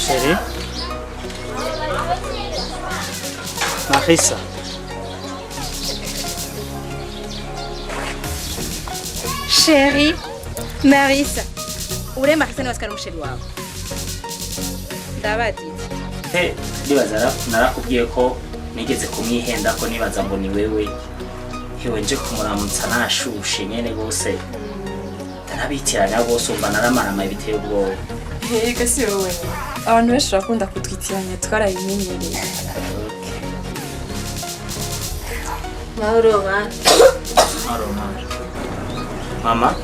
Chérie, Marisa. Chérie, Marisa. Ure Marisa niwe asikara umusheri wawe. Ndabaditse. He, ndibaza narakubwiye ko nigeze kumwihenda ko nibaza ngo ni wewe. Hewe, nje kumuramutsa nashushe nyene gose. Ndanabitiranya gose, umva naramaramaye biteye ubwoba. Yego, si wowe nyine, abantu benshi barakunda kutwitiranya, twarabimenyereye. Mahoro bana. Mahoro, mama. Mama?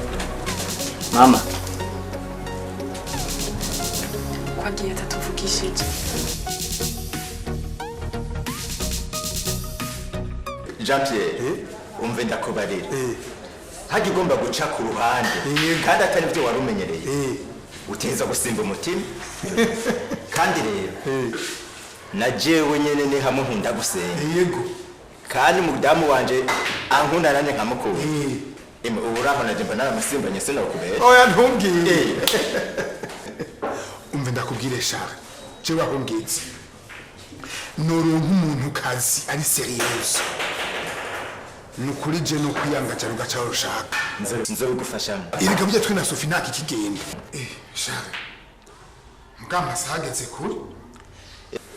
Mama? Ko agiye atatuvugishije? Jean Pierre, umve ndakubarira, hajya ugomba guca ku ruhande kandi atari byo wari umenyereye, uteza gusimba umutima. Kandi rero na jewe nyene ni hamwe nkunda gusenga. Kandi umudamu wanje ankunda, nanjye nkamukunda. Emwe, ubu uraho naje mba naramusimbanye, sinokubesha. Oya, ntumbwire. Umve ndakubwire, shaka jewe aho ngeze noronka umuntu kazi ari sérieuse, ni ukuri je no kwiyanga cyane ugaca aho ushaka. Nzobigufashamo. Erega burya twe na Sophie ntako ikigenda. Shaka mbwa amasaha ageze kure.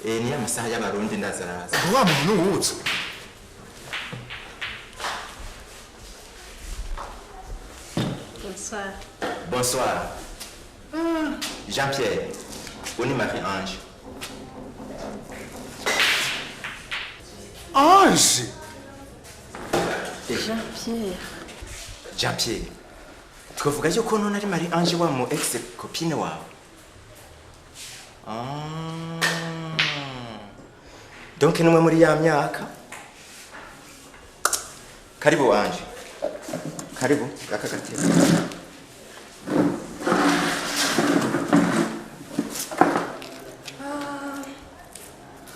Niyo amasaha y'Abarundi, ndazaraza. Wa muntu wutse. Bonsoir. Bonsoir. Jean Pierre, uyu ni Marie Ange. Ange. Jean Pierre. Jean Pierre, twavuga yuko none ari Marie Ange wa mu ex copine wawe. Ah. Donc numwe muri ya myaka. Karibu Ange, karibu aka gatebe.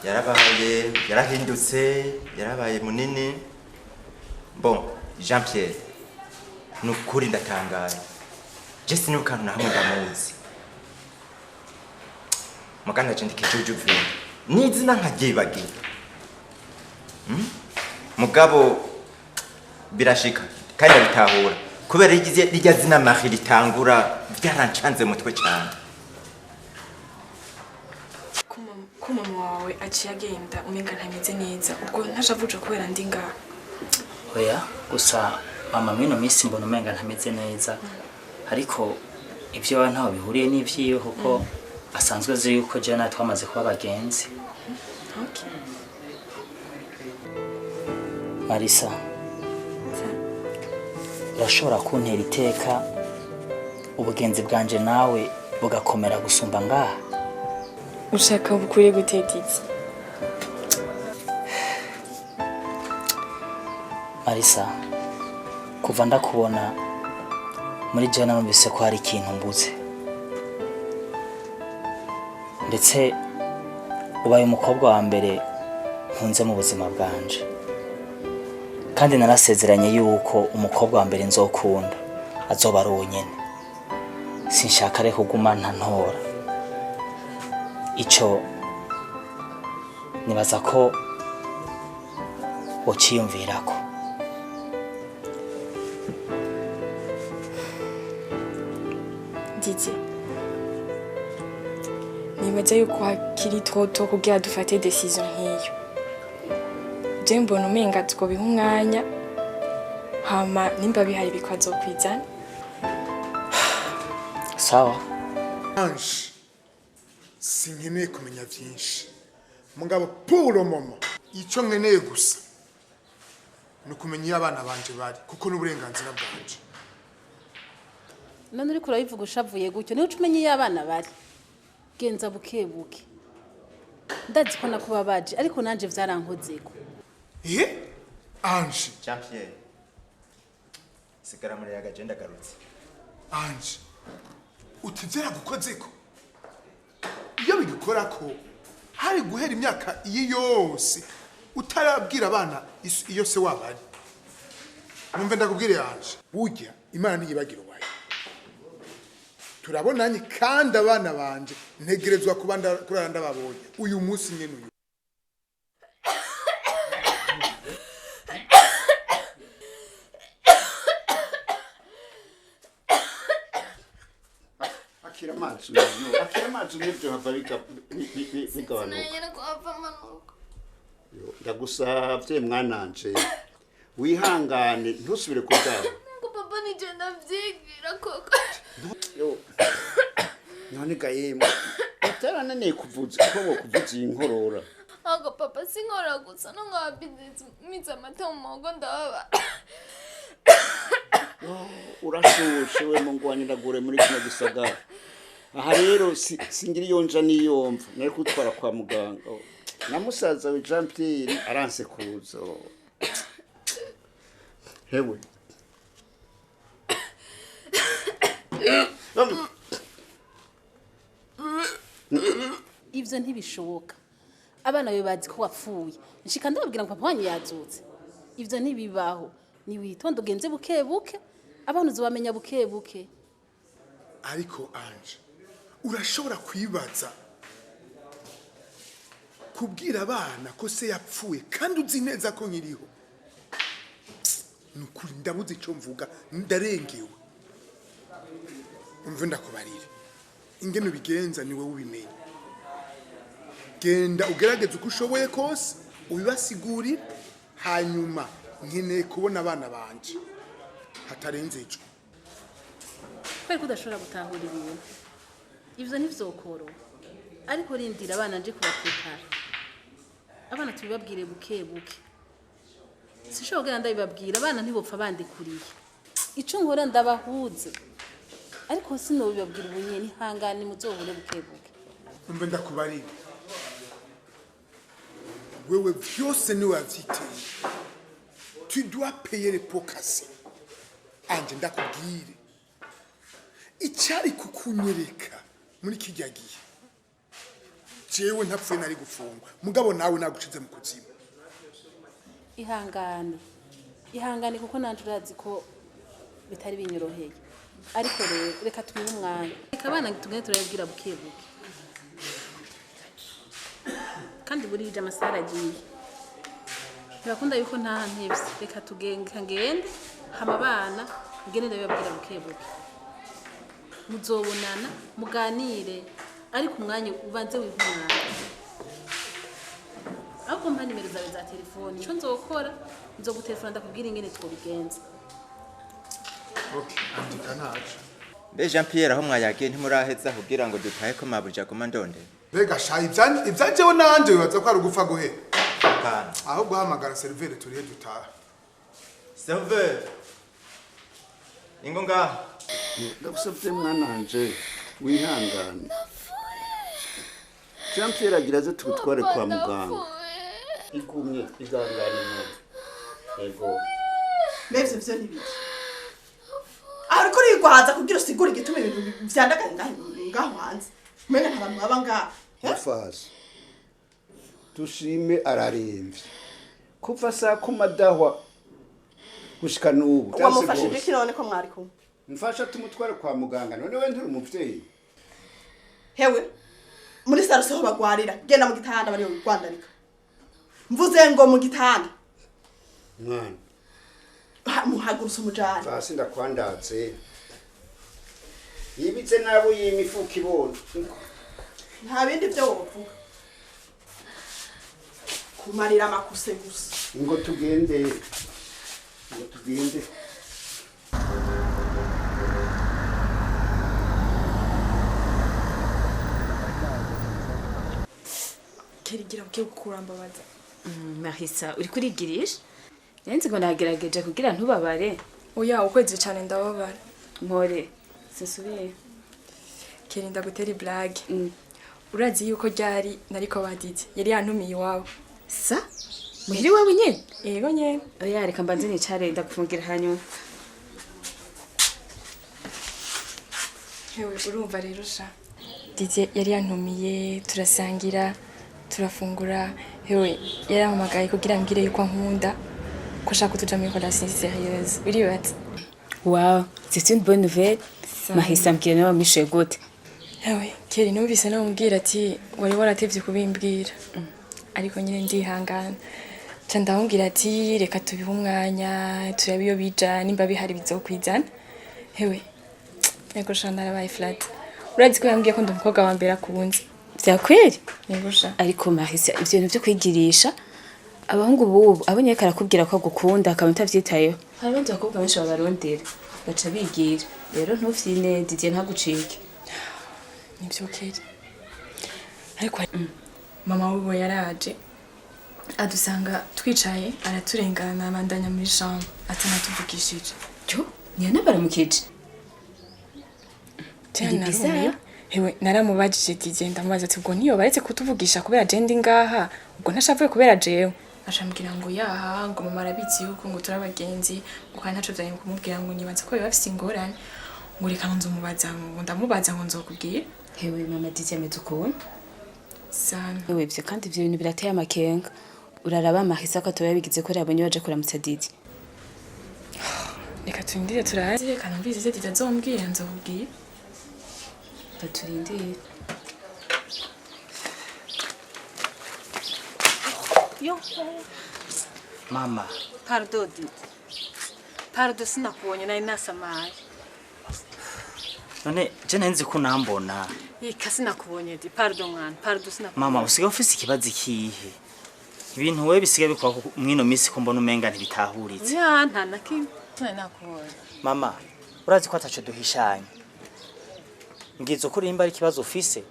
Yarabaye, yarahindutse, yarabaye munini. Bon, Jean Pierre, ni ukuri ndatangaye, je sinibuka ahantu na hamwe ndamuzi. Mugana je ndikijuju vuba n'izina nkaryibagira. Mugabo birashika kandi ndabitahura kubera rirya zina Marie ritangura byarancanze mutwe cyane. Ko mama wawe aciye agenda umenga ntameze neza, ubwo ntashavuje kubera ndi ngaha? Oya, gusa mama mwino minsi mbona umenga ntameze neza, ariko ibyo iwawe ntaho bihuriye n'ivyiwe, kuko asanzwe azi yuko jewe nawe twamaze kuba abagenzi. Marisa, urashobora kuntera iteka, ubugenzi bwanje nawe bugakomera gusumba ngaha? Ushaka bukuriye guteka iki? Marisa, kuva ndakubona, muri jewe narumvise ko hari ikintu mbuze. Ndetse ubaye umukobwa wa mbere nkunze mu buzima bwanje, kandi narasezeranye yuko umukobwa wa mbere nzokunda azoba ari uwo nyene. Sinshaka rero kuguma ntantora ico. Nibaza ko wociyumvirako. Didier, nibaza yuko hakiri trop tôt kugira dufate décision nk'iyo. Je mbona umenga twobiha umwanya, hama nimba bihari bikazokwizana. Sawa. Ange, sinkeneye kumenya byinshi, mugabo pour le moment icyo nkeneye gusa ni ukumenya iyo abana banje bari, kuko n'uburenganzira bwanje. None uriko urabivuga ushavuye gutyo, niba uca umenya iyo abana bari? Genza buke buke. Ndazi ko nakubabaje, ariko nanje vyarankozeko. Ange. Jean Pierre, sigara muri yaga, je ndagarutse. Ange, uti byaragukozeko? Iyo bigukora ko hari guhera imyaka iyi yose utarabwira abana iyo se wabo ari? Numve ndakubwire Ange, burya Imana ntiyibagira uwayo. Turabonanye kandi abana banje ntegerezwa kuba kurara ndababonye uyu munsi nyene uyu. Akira amazi unywe, akira amazi unywe, ibyo hava bigabanuka. Sinanyene kuhava manuka. Yo, ndagusavye mwananje, wihangane, ntusubire kuryama. Ngo papa nije ndavyigira koko. Yo, none ga yemwe, utarananiye kuvuza ko bokuvuza iyi nkorora? Ahubwo papa sinkora gusa no nkaba mize amata mu muhogo ndababara. Urashushe we, mungwaniragure muri kino gisagara. Aha rero singira iyo nja n'iyomva, nari kutwara kwa muganga. Oh, na musaza we Jean Pierre aranse kuza. Oh. Hewe. Ivyo ntibishoboka. Abana bawe bazi ko wapfuye. Nshika ndababwira ngo papa wanyu yazutse? Ivyo ntibibaho. Niwitonde, ugenze buke buke, abana uzobamenya buke buke. Ariko Anje, urashobora kwibaza kubwira abana ko se yapfuye kandi uzi neza ko nkiriho? Ni ukuri ndabuze icyo mvuga, ndarengewe. Umve ndakubarire, ingene ubigenza ni wowe ubimenya. Genda ugerageze uko ushoboye kose ubibasigurire, hanyuma nkeneye kubona abana banje hatarenze ejo. Kubera ko udashobora gutahura ibintu, ivyo ntivyokoroha. Ariko rindira abana nje kubaprepara, abana tubibabwire buke buke. Sinshobora kugenda ndabibabwira abana, ntibopfa bandekuriye. Ico nkora ndabahuze, ariko sinobibabwira ubu nyene. Ihangane, muzohure buke buke. Umve ndakubarire, wewe vyose niwe wavyiteye, tu dois payer les pots cassés. Anje, ndakubwire, icyari kukunyereka muri kirya gihe, jewe ntapfuye nari gufungwa, mugabo nawe nagucize mu kuzimu. Ihangane, ihangane, kuko nanje urazi ko bitari binyoroheye. Ariko rero reka tubihe umwanya, reka abana tugende turabibwira buke buke. Kandi burije, amasaha aragiye, ntibakunda yuko ntaha ntevye. Reka tugende, ngende hama abana ngende ndabibabwira buke buke. Muzobonana muganire, ariko umwanya ubanze wihe umwanya. Ahubwo mpa nimero zawe za telefoni, ico nzokora nzogutelefona ndakubwira ingene twobigenza. Okay, andika ntaco. Mbe Jean Pierre, aho mwayagiye ntimuraheza kugira ngo dutahe, ko mabuja aguma ndonde? Mbega sha, ibyanjewe nanje wibaza ko ari ugupfa guhera? Hapana. Ahubwo hamagara serveur turihe dutaha. Serveur, ingo ngaha. Ndagusabye mwananje, wihangane. Jean Pierre agira aze tugutware kwa muganga. Igumye igangane mwana, yego. Mbega ivyo ni biki aho uriko urigwaza kugira usigure igituma ibintu vyandagaye ngaho hanze, umenga nta bantu baba ngaho? Mufazi dushime araremvye kuva saa kumi adahwa gushika n'ubu. Wamufashije iki none ko mwari kumwe? Mfasha tumutware kwa muganga. None we nturi umuvyeyi? Hewe, muri salon siho bagwarira. Genda mu gitanda bari rwandarika. Mvuze ngo mu gitanda. Mwana. Muhagurutse umujana. Vasi ndakwandatse, yibitse nabo yimifuka ibona. Nta bindi byo wovuga, kumarira amakuse gusa. Ngo tugende, ngo tugende. Kerigira buke kukurambabaza. Marisa, uri kurigirisha? Nzi ngo nagerageje kugira ntubabare. Oya, ukwezi cyane ndababara. Mpore, sinsubiye. Keri, ndagutera blague. Urazi yuko ryari nariko badidi yari yantumiye iwabo? Sa muhiri wawe nyene? Yego nyene. Oya, reka mbanze nicare, ndagufungira hanyuma. Hewe, urumva rero sha, Didier yari yantumiye, turasangira, turafungura. Hewe, yarampamagaye kugira ambwire yuko ankunda, ko ashaka ko tuja muri relation sérieuse. Uribaza? Wow, c'est une bonne nouvelle. Mahisa mbwira niwe wamwishuye gute? Ewe, Keri numvise namubwira ati wari waratevye kubimbwira. Ariko nyine ndihangana. Ca ndamubwira ati reka tubihe umwanya, turabe iyo bija, nimba bihari bizokwizana. Hewe, yego sha narabaye flat. Urazi ko yambwiye ko ndi umukobwa wa mbere akunze. Vya kweli? Yego sha. Ariko Mahisa ivyo bintu vyo kwigirisha abahungu bubu abonye ariko arakubwira ko agukunda akaba utavyitayeho. Hari abandi bakobwa benshi babarondera baca bigira. Rero ntufyine Didier ntagucike. Nivyo Keri. Ariko mama wiwe yaraje adusanga twicaye araturengana abandanya muri chambre atanatuvugishije. Cyo ntiyanabaramukije. Tena Ni narumiwe. bizarre. Hewe naramubajije Didier ndamubaza ati ubwo ntiyo baretse kutuvugisha kubera je ndi ngaha ubwo ntashavuye kubera jewe acambwira ngo yaha ngo mama arabizi yuko ngo turi abagenzi ngo kandi ntaco vyari kumubwira ngo nibaza ko biba bafise ingorane ngo reka ngo nzomubaza ngo ndamubaza ngo nzokubwira. Hewe mama Didier ameze ukuntu. Sana. Hewe ivyo kandi ivyo bintu birateye amakenga. Uraraba Mahisa ko atoba yabigize ko yabonye baje kuramutsa Didier. Reka turindire turaze reka numvise ivyo Didier azombwira nzokubwira. Baturindire. Yo. Mama. Pardon Didi. Pardon sinakubonye nari nasamaye. None je nari nzi ko unambona. Ika sinakubonye Di. Pardon mwana. Pardon sinakubonye. Mama usigaye ufise ikibazo ikihe? Ibintu wewe bisigaye bikora mwino minsi ko mbona umenga ntibitahuritse. Ya nta na kimwe. Nari nakubonye. Mama, urazi ko ataco duhishanya. Ngize ukuri nimba ari ikibazo ufise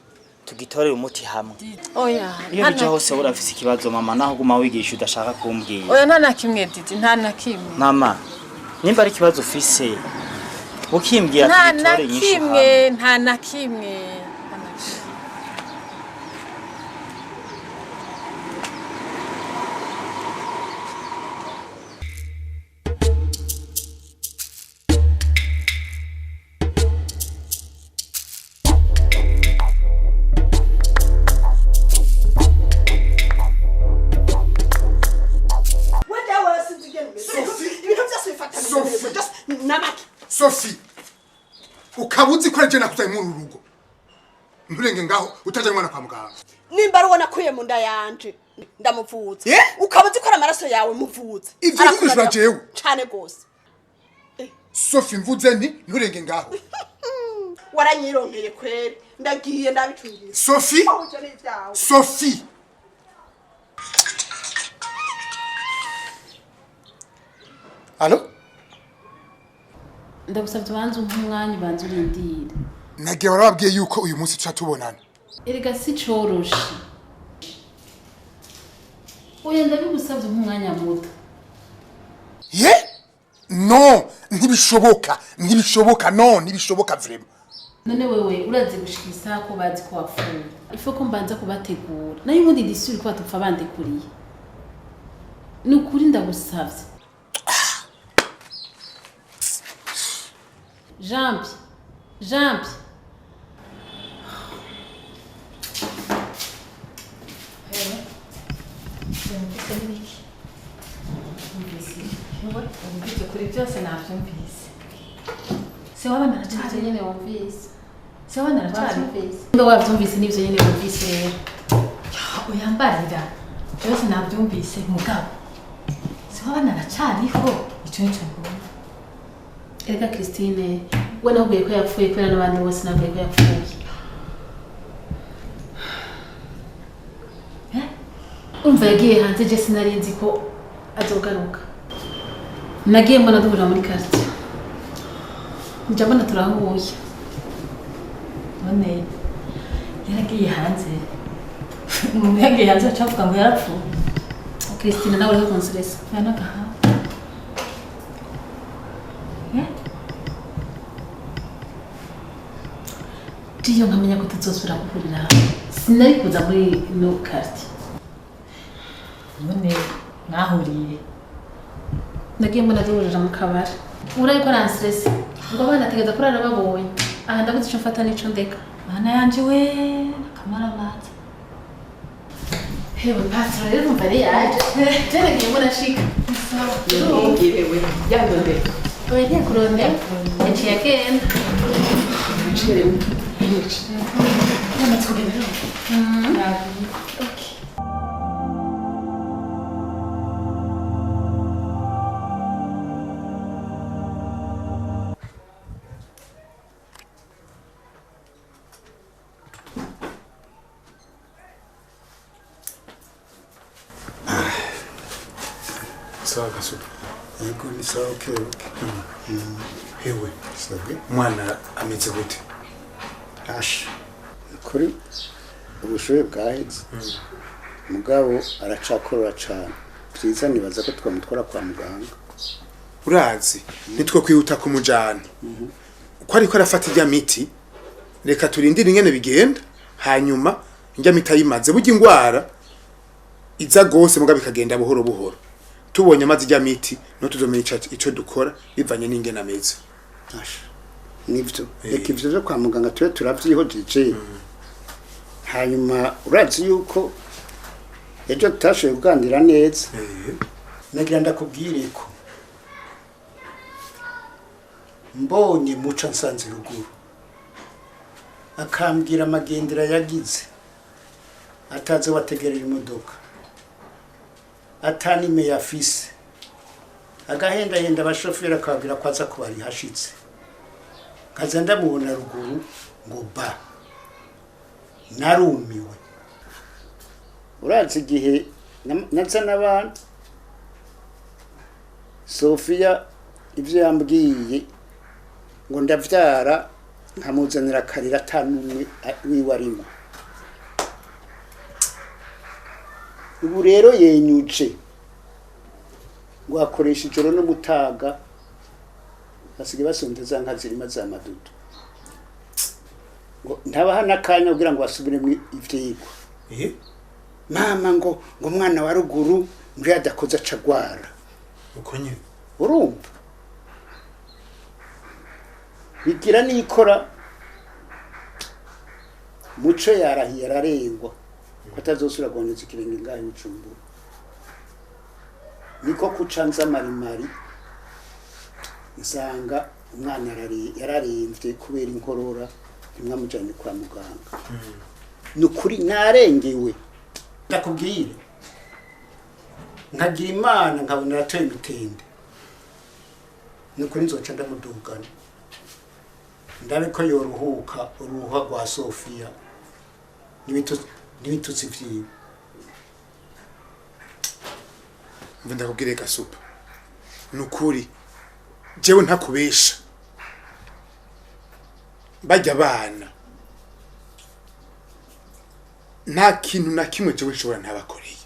tugitorere umuti hamwe. Oya. Iyo bija hose urafise ikibazo mama naho uguma wigisha udashaka kumbwira. Oya nta na kimwe Didi, nta na kimwe. Mama, nimba ari ikibazo ufise ukimbwira Nta na tugitore inyishu hamwe. kimwe, nta na kimwe. Sophie, ukaba uzi ko ari nakuzaye muri uru rugo nturenge ngaho utajya umwana kwa muganga. Nimba ari uwo nakuye mu nda yanje ndamuvutse ukaba uzi ko ari amaraso yawe muvutse. Ivyo ntibishobora jewe cane gose. Sophie mvuze nti nturenge ngaho. Waranyironkeye kweri ndagiye ndabicungiye. Sophie, Sophie. Allo? Ndagusabye ubanze umpe umwanya ubanze urindire. Nagiye warababwiye yuko uyu munsi tuca tubonana. Erega si coroshe. Oya ndabigusabye umpe umwanya muto. Ye? No, ntibishoboka, ntibishoboka, no, ntibishoboka vraiment. None wewe urazi gushika isaha ko bazi ko wapfuye. Ifo ko mbanza kubategura. Nayo ubundi ndisubira ko batupfa bandekuriye. Ni ukuri ndagusabye. Jampi, jampi. Kuri byose navyumvise. Se wabana aracari nyene wumvise. Se wabana aracari. Mbe wavyumvise n'ivyo nyene wumvise rero. Uyambarira. Byose navyumvise mugabo. Se wabana aracariho ico nico ngomba. Erega Christine, we nakubwiye ko yapfuye kubera n'abandi bose nakubwiye ko yapfuye. Umva yagiye hanze je sinari nzi ko azogaruka. Nagiye mbona duhurira muri quartier. Nja mbona turahuye. None yaragiye hanze. Umuntu yagiye hanze acavuga ngo yarapfuye. Christine nawe uriho kunsuresa. Yanagaha. Iyo nkamenya ko tuzosubira guhurira hamwe sinari kuza muri ino quartier. None mwahuriye? Nagiye mbona duhurira mu kabari. Uri ariko aranstressa. Ngo abana ategeza kurara babonye. Aha ndabuze ico mfata n'ico ndeka. Mana yanje we akamara amazi. Hewe patro rero umva ari yaje. Je nagiye mbona ashika. Ntumbwire we yandondera. Oya ntiyakurondera. Yaciye agenda. Ndacerewe. Yamaze kugenda rero. Okay. Sawa Gasuku. Yego ni sawa, okay okay. Hewe, Sabwe. Umwana ameze gute? Asha. Kuri ubushuhe bwaheze. Mugabo aracakorora cyane. Byiza nibaza ko twamutwara kwa muganga. Urazi, nitwo kwihuta kumujana. Uko ariko arafata ijya miti, reka turindire ingene bigenda, hanyuma ijya miti ayimaze burya ingwara iza gose mugabo ikagenda buhoro buhoro. Tubonye amazi ijya miti, no tuzomenya ico dukora bivanye n'ingene ameze. Asha. Nivyo. Reka ivyo byo kwa muganga tube turavyihojeje. Hanyuma urazi yuko ejo tutashoboye kuganira neza. Nagira ndakubwire ko mbonye muca nsanze ruguru akambwira amagendera yagize ataze wategerera imodoka atanime yafise agahendahenda abashoferi akababwira ko aza kubari hashitse nkaza ndamubona ruguru ngo ba narumiwe. Urazi igihe naza n'abandi Sofia ivyo yambwiye ngo ndavyara nkamuzanira akarira atanumwe wiwe arimo. Ubu rero yenyuje ngo akoresha ijoro n'umutaga basigaye basondeza nka zirima za madudu ngo ntabaha n'akanya kugira ngo basubiremo ivyigwa. Mama ngo umwana wa ruguru ngo yadakoze acagwara. Uko nyine urumva bigira nikora muco yarahiye ararengwa ko atazosubira guhoneza ikirenge ngaho Bujumbura. Niko kucanza marimari nsanga umwana yararemvye kubera inkorora ntimwamujanye kwa muganga. Nukuri narengewe ndakubwire nkagira Imana nkabona aratoye imitende. Nukuri nzoca ndamudugana ndabe ko yoruhuka uruhuha rwa Sofia n'ibitutsi vyiwe. Mve ndakubwire Gasupa, nukuri jewe ntakubesha bajya abana nta kintu na kimwe jewe nshobora ntabakoreye.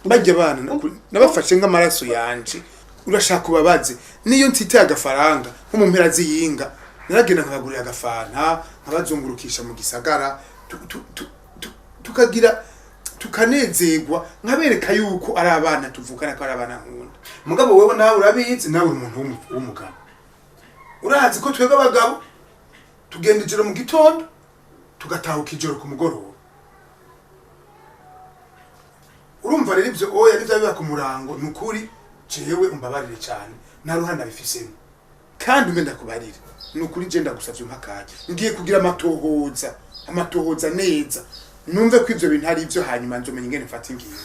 Bajya abana nabafashe nk'amaraso yanje. Urashaka ubabaze niyo nsiteye agafaranga nko mu mpera z'iyinga naragenda nkabagurira agafanta nkabazungurukisha mu gisagara tukagira tukanezerwa nkabereka yuko ari abana tuvukana ko ari abana nkunda. Mugabo wewe nawe urabizi, nawe uri umuntu w'umugabo. Urazi ko twebwe abagabo tugenda ijoro mu gitondo tugatahuka ijoro ku mugoroba. Urumva rero ivyo oya nivyo biba ku murango. Nukuri jewe umbabarire cyane nta ruhande abifisemo kandi umbe ndakubarira. Nukuri je ndagusavye umpakaje ngiye kugira amatohoza neza numve ko ivyo bintu ari ivyo, hanyuma nzomenye ingene mfata ingingo.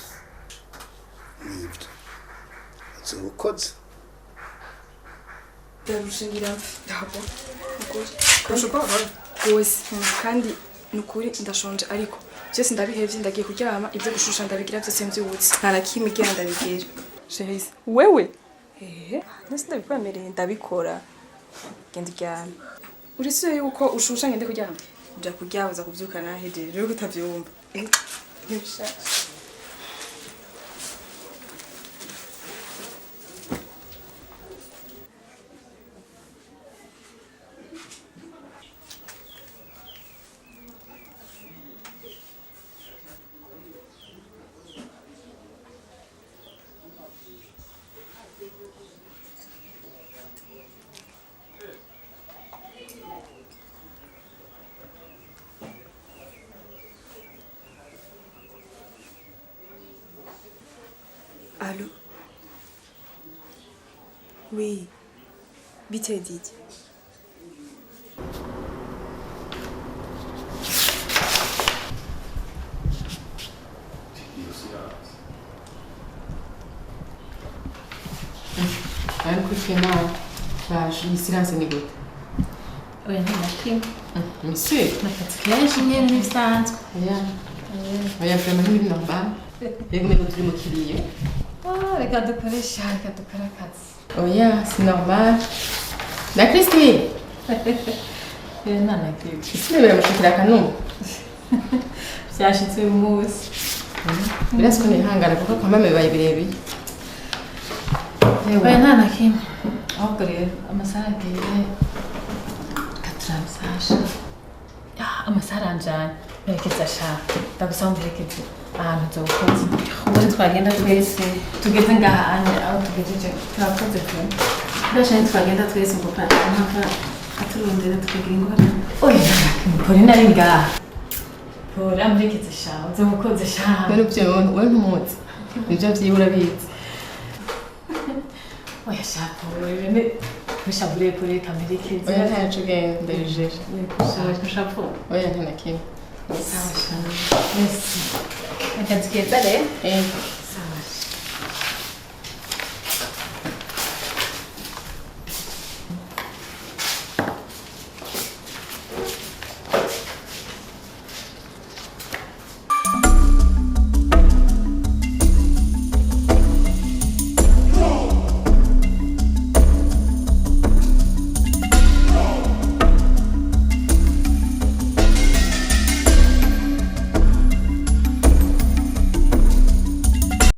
Nivyo azokoze Ndarushingira ndabo ukuri rwose kandi nukuri ndashonje ariko byose ndabihevye ndagiye kuryama ibyo gushusha ndabigira byose mbyutse nta na kimwe igira ndabigira. Cherise wewe nasi ndabikwemereye ndabikora genda uryame. Urisuye yuko ushusha ngende kuryama? Nja kuryama uza kuvyuka nahejeje rero utavyumva. Ntibishaka. Allô? Oui. Bite Didi. Silence. Ariko nawe baje iyi silence ni gute? Oya, nta na kimwe. Monsieur. Akazi kenshi nyene ntibisanzwe. Oya. Oya, vraiment ntibiri normal. Yego, mego turi mu kiriyo. Ah, reka dukoresha, reka dukore akazi. Oya, c'est normal. Na Christine. Oya, nta na kimwe. Christine biramushikira akanuma. Vyashitse uyu munsi. Birasi ko nihangana kuko kamame bibaye birebire. Oya, nta na kimwe. Ahubwo rero amasaha agiye, katurabisasha. Amasaha aranjanye, mperekeza sha, ndagusaba mperekeze ahantu nzobukoze. Ubundi twagenda twese tugeze ngaha anye aho tugejeje turakoze pe. Ndasha ntitwagenda twese ngo pa mpaka aturondera tukagira ingorane. Oya, nta na kimwe, Polina ari ngaha. Pora mperekeze sha, uzobukoze sha. None uvyo wowe ntumuzi. Nivyo vyiwe urabizi. Oya sha, Pole, ne ntushavure Pole, reka mperekeze. Oya, ntaco ugenda ndabijeje. Ntushavure. Oya, nta na kimwe. Sawa sha. Merci. Akazi keza rero. Eh.